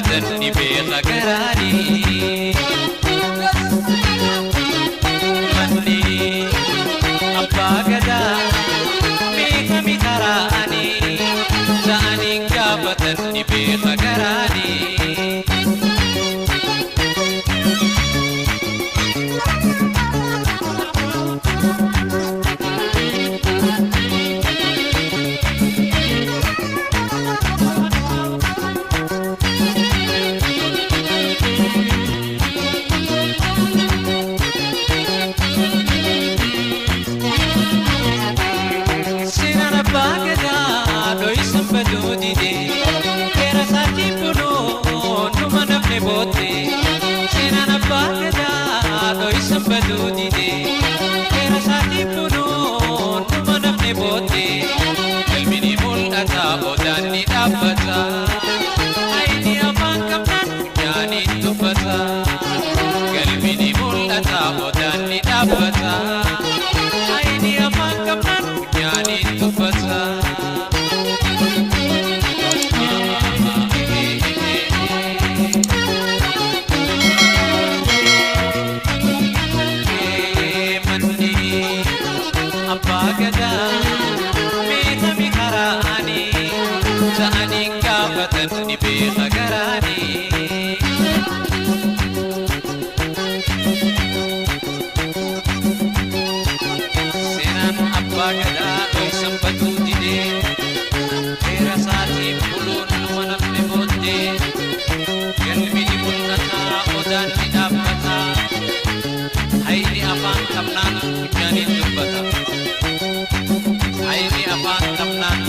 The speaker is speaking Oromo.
Gaafatan ni beeka garaanii. Manni abbaa gadaa beekami karaanii ja'anii gaafatan ni beeka garaanii. Seenaan abbaa gadaa dho'isan baduu didee seera isaatiin buluu numa namni booddee. Seenaan abbaa gadaa dho'isan baduu didee seera isaatiin buluu numa namni booddee. Galmi ni mul'ata odaan ni dhaabbata hayni afaan qabnaan funyaaniin dubbata. Galmi ni mul'ata odaan ni dhaabbata hayni afaan qabnaan funyaaniin dubbata. Manni abbaa gadaa beekami karaanii ja'anii gaafatan ni beeka garaanii. Seenaan abbaa gadaa dho'isan baduu didee seera isaatiin buluun numa namni booddee. Galmi ni mul'ata odaan ni dhaabbata hayni afaan qabnaan funyaaniin dubbata. Hayni afaan qabnaan